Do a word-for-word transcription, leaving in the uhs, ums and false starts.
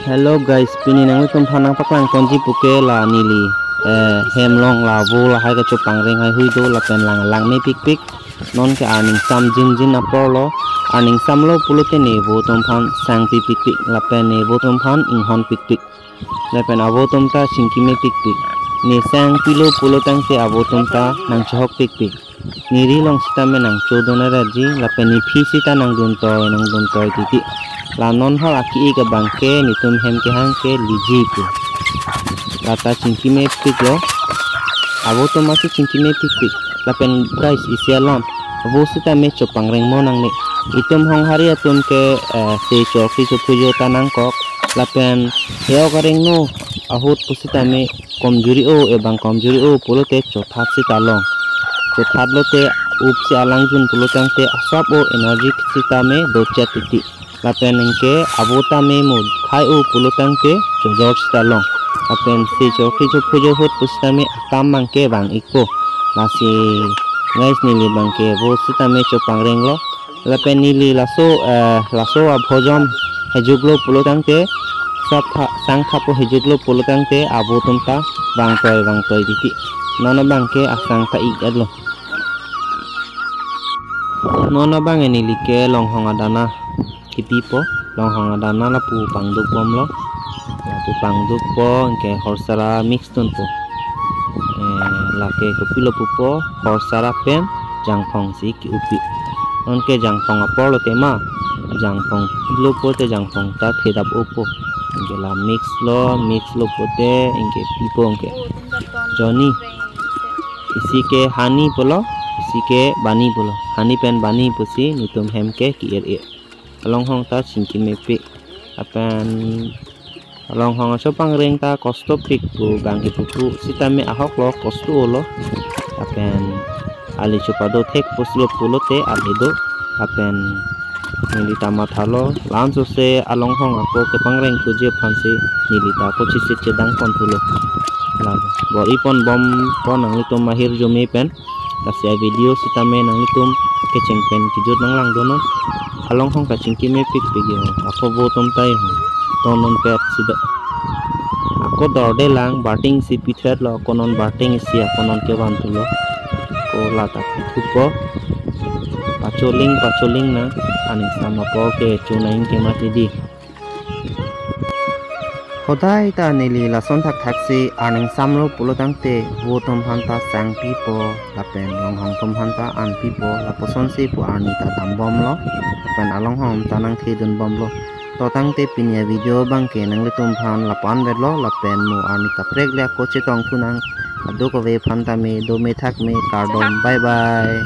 Hello guys, pini nanglitum aphan nangpaklang ponji puke la neli, eh, hem along la vo lahai kachopangreng haihui do lapen lang langme pikpik. Nonke arningsam jinjin apor lo, arningsam lo pulote ne vo atum aphan sangpi pikpik lapen ne vo atum aphan inghon pikpik. Lapen avo atum ta chingkime pikpik. Ne sangpilo pulo tangte avo atum ta nangchohok pikpik. Ne ri along sitame nangchodun aratji lapen ne phi sita nangduntoi nangduntoi titi. La non hal aki-ik abangke netum hem kehang ke liji pu. La ta chingkime piklo. Avo atum asi chingkime pikpik. Lapen guys, isi alam, vo sitame chopangreng mo nangne. Itum honghari atum ke, eh, se chokri chophujo ta nangkok. Lapen eok areng no ahut pusitame komjuri o, ebang komjuri o pulote chothat sita long. Chothat lote upsi alangjun pulo tangte asap o energy sitame dochet titi. Lapen anke avo tame mo khai o pulo tangte chojor sita long. Lapen se chokri chophujo ahut pusitame akam abangke vang-ikpo. Lasi guys, neli abangke vo sitame chopangreng lo. Lapen neli laso, eh, laso abhojom hejuklo pulo tangte, sap tha-, sangthapo hejuklo pulo tangte, avo atum ta vangtoi vangtoi titi. Non abangke asang ta ik-etlo. Non abang neli ke longhong adana kipipo, longhong adana lapu pangduk bomlo, lapu pangdukpo, anke horsara mix dunpo. Eh, lake kopilo pupo, horsara pen jangphong si ki-upi. Nonke jangphong apor lo tema, jangphong pilo pote jangphong ta thedap opo. Anke la mix lo, mix lo pote, anke pipo anke. Joni, isi ke hani pulo, isi ke bani pulo. Hani pen bani pusi netum hem ke ki-ir-ir. Alonghong ta chingkimepik. Lapen alonghong achopangreng ta kostopik pu bang kipupu sitame ahok lo, kosto lo. Lapen ali chopado thek puslo pulote ali do. Lapen neli ta mathalo, la-an sose alonghong ako kepangreng thuji aphansi neli ta kochisit chedang pon thulo. La bor-i pon bompo nanglitum ahirjume pen. Lasi avideo sitame nanglitum kecheng pen kejut nanglangdunnon. Alonghong ta chingkimepikpik yo. Ako vo atum ta yo. Tonon pet sida. Ako dorde lang, barting si pithet lo, ako non barting isi ako non kevan thulo. Ako la ta pithupo. Pacholing, pacholing na. Arningsam apor ke chunang ke mati di. Hodai ta neli lason thakthaksi arningsam lo pulo tangte, vo atum aphan ta sangpipo, lapen longhong atum aphan ta anpipo, lapuson si pu arni ta dambomlo, lapen alonghong ta nangthedunbomlo. To tangte pini avideo abangke nanglitum aphan lapu-an vetlo, lapen mo arni kaprek le ako chetong thunang, kadokave aphan tame dome thakme, kardom, bye bye.